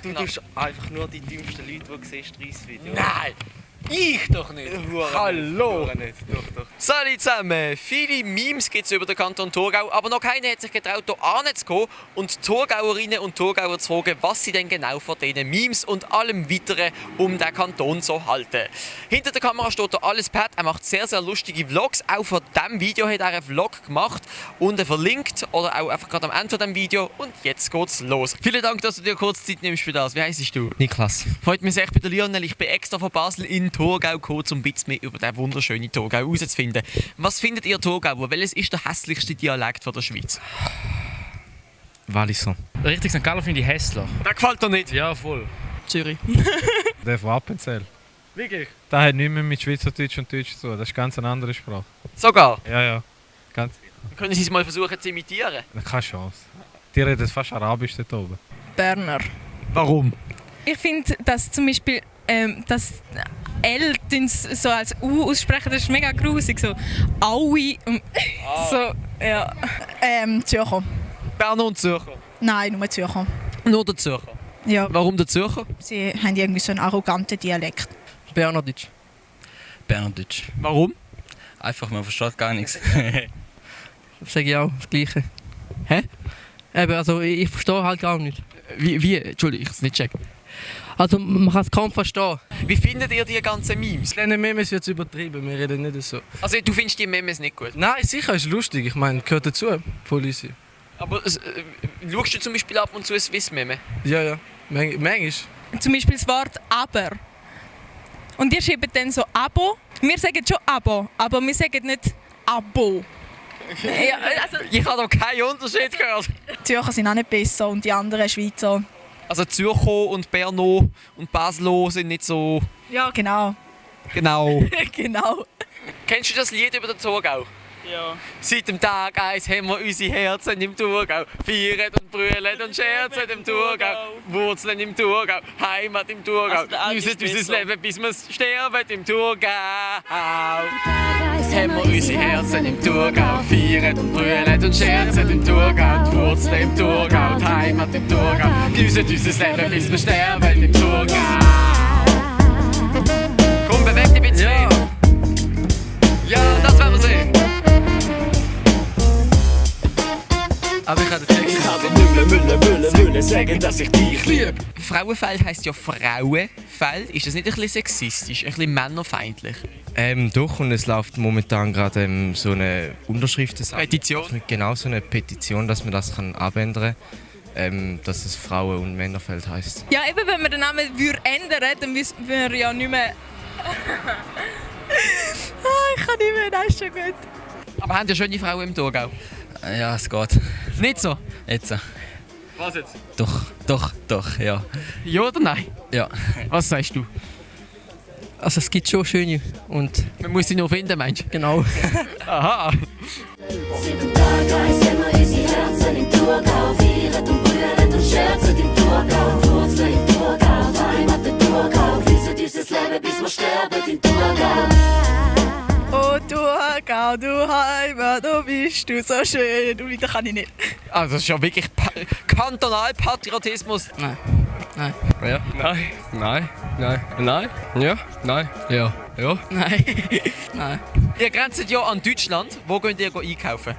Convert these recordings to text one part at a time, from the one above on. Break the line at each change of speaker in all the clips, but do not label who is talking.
Du tust einfach nur die dümmsten Leute, die du siehst, 30 Videos.
Nein! Ich doch nicht! Hallo!
Nicht. Doch.
Salut zusammen! Viele Memes gibt es über den Kanton Thurgau, aber noch keiner hat sich getraut, hier anzukommen und Thurgauerinnen und Thurgauer zu fragen, was sie denn genau von diesen Memes und allem Weiteren um den Kanton so halten. Hinter der Kamera steht hier alles Pat. Er macht sehr, sehr lustige Vlogs. Auch von diesem Video hat er einen Vlog gemacht und verlinkt oder auch einfach gerade am Ende von diesem Video. Und jetzt geht's los. Vielen Dank, dass du dir kurz Zeit nimmst für das. Wie heisst du?
Niklas.
Freut mich sehr, ich bin der Lionel. Ich bin extra von Basel in Thurgau gekommen, um ein bisschen mehr über den wunderschönen Thurgau herauszufinden. Was findet ihr Thurgauer? Welches ist der hässlichste Dialekt von der Schweiz?
Walliser.
Richtig, St. Gallen finde ich hässlich.
Der gefällt dir nicht?
Ja, voll.
Zürich.
Der von Appenzell.
Wirklich?
Das hat nichts mehr mit Schweizerdeutsch und Deutsch zu tun. Das ist ganz eine andere Sprache.
Sogar?
Ja. Ganz.
Können Sie es mal versuchen zu imitieren?
Keine Chance. Die reden fast Arabisch dort oben.
Berner.
Warum?
Ich finde, dass zum Beispiel das L so als U aussprechen, das ist mega grusig. So Aui. So, ja.
Zürcher.
Berner und Zürcher?
Nein, nur Zürcher.
Nur der Zürcher?
Ja,
Warum der Zürcher?
sie haben irgendwie so einen arroganten Dialekt.
Berndeutsch. Berndeutsch.
Warum?
Einfach, man versteht gar nichts.
Sage ich auch, das Gleiche.
Hä?
Eben, also ich verstehe halt gar nicht.
Wie? Entschuldigung, ich habe es nicht checkt.
Also man kann es kaum verstehen.
Wie findet ihr die ganzen Memes?
Kleine Memes wird übertrieben, wir reden nicht so.
Also du findest die Memes nicht gut?
Nein, sicher, ist lustig, ich meine, gehört dazu, Police.
Aber schaust du zum Beispiel ab und zu ein Swiss-Meme?
Ja, manchmal.
Zum Beispiel das Wort aber. Und die schreiben dann so Abo. Wir sagen schon Abo, aber wir sagen nicht Abo. Ja, also,
Ich habe da keinen Unterschied gehört.
Die Zürcher sind auch nicht besser und die anderen Schweizer.
Also Zürcher und Berno und Basel sind nicht so...
Ja, genau.
Genau.
Genau.
Kennst du das Lied über den Thurgau?
Ja.
Seit dem Tag 1 haben wir unsere Herzen im Thurgau. Feiern und brüllen und scherzen im Thurgau. Wurzeln im Thurgau, Heimat im Thurgau.
Also
Müssen unser Leben, bis wir sterben im Thurgau. Haben wir unsere Herzen im Thurgau. Feiern und brüllen und scherzen im Thurgau. Die Wurzeln im Thurgau, die Heimat im Thurgau. Müssen unser Leben, bis wir sterben im Thurgau. Komm, beweg dich ein bisschen. Ja, das werden wir sehen.
Aber ich habe den Text.
Mülle sagen, dass ich dich lieb.
Frauenfeld heisst ja Frauenfeld. Ist das nicht ein bisschen sexistisch, ein bisschen männerfeindlich?
Doch, und es läuft momentan gerade so eine Unterschriftensache.
Petition?
Genau, so eine Petition, dass man das kann abändern kann, dass es Frauen- und Männerfeld heisst.
ja, eben wenn wir den Namen ändern, dann müssen wir ja nicht mehr... ich kann nicht mehr, das ist schon gut.
Aber haben ja schöne Frauen im Thurgau?
Ja, es geht.
Nicht so?
Jetzt.
Was jetzt?
Doch, ja.
Ja oder nein?
Ja.
Was sagst du?
Also es gibt schon schöne und
Man muss sie nur finden, meinst du?
genau.
Aha.
Seit dem Tag 1 haben wir unsere Herzen im Thurgau. Feiern und brüllen und scherzen im Thurgau. Die Wurzeln im Thurgau, die Heimat im Thurgau. Geniessen unser Leben, bis wir sterben im Thurgau.
Oh Thurgau, du Heimat, du bist du so schön. Und weiter kann ich nicht.
Also das ist ja wirklich Kantonalpatriotismus.
Nein.
Ja. Nein. Ja. Nein. Ja.
Nein. Nein.
Ihr grenzt ja an Deutschland. Wo geht ihr einkaufen?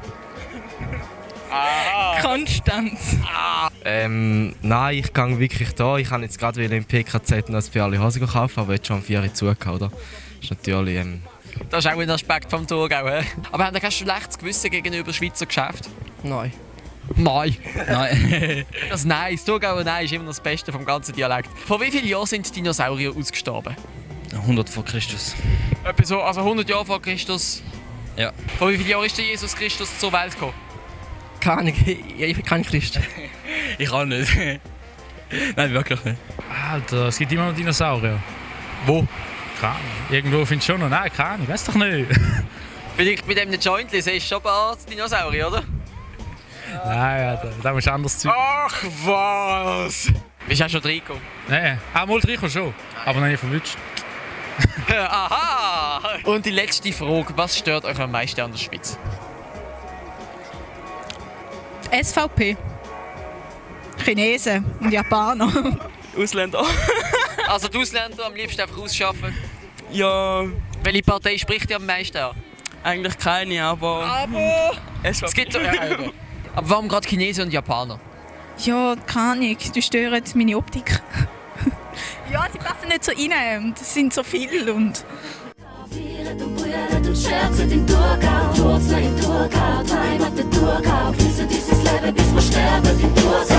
Konstanz.
Nein, ich gehe wirklich da. Ich kann jetzt gerade wieder im PKZ noch ein paar Hosen kaufen, aber jetzt schon am 4 Uhr zugehen, oder? Das ist natürlich...
Das ist auch ein Aspekt vom Thurgau. He? Aber habt ihr kein schlechtes Gewissen gegenüber Schweizer Geschäften?
Nein.
Nein.
Nein.
Das Nein, das Thurgauer Nein ist immer noch das Beste vom ganzen Dialekt. Vor wie vielen Jahren sind Dinosaurier ausgestorben?
100 vor Christus.
Etwa so, also 100 Jahre vor Christus.
Ja.
Vor wie vielen Jahren ist der Jesus Christus zur Welt gekommen?
Keine Ahnung, ich bin kein Christ.
Ich auch nicht. Nein, wirklich nicht.
Alter, es gibt immer noch Dinosaurier.
Wo?
Keine Ahnung. Irgendwo findest du schon noch. Nein, keine Ahnung, weiß doch nicht.
Vielleicht mit dem Jointli siehst du schon ein paar Dinosaurier, oder?
Nein, Alter, da musst du anders Zeug.
Ach was! Bist du auch schon reingekommen?
Nein, mal Trico schon. Aber noch nicht verwünscht.
Aha! Und die letzte Frage, was stört euch am meisten an der Schweiz?
SVP. Chinesen und Japaner. Ausländer.
Also die Ausländer am liebsten einfach ausschaffen.
Ja,
Welche Partei spricht dir am meisten an?
eigentlich keine, aber...
Es gibt so, ja, eben. Aber warum gerade Chinesen und Japaner?
Ja, keine Ahnung, die stören meine Optik. Ja, sie passen nicht so rein, das sind so viele und...
Feiern und brüllen und scherzen im Thurgau. Wurzeln im Thurgau, die Heimat der Thurgau. Fließen dieses Leben bis wir sterben im Thurgau.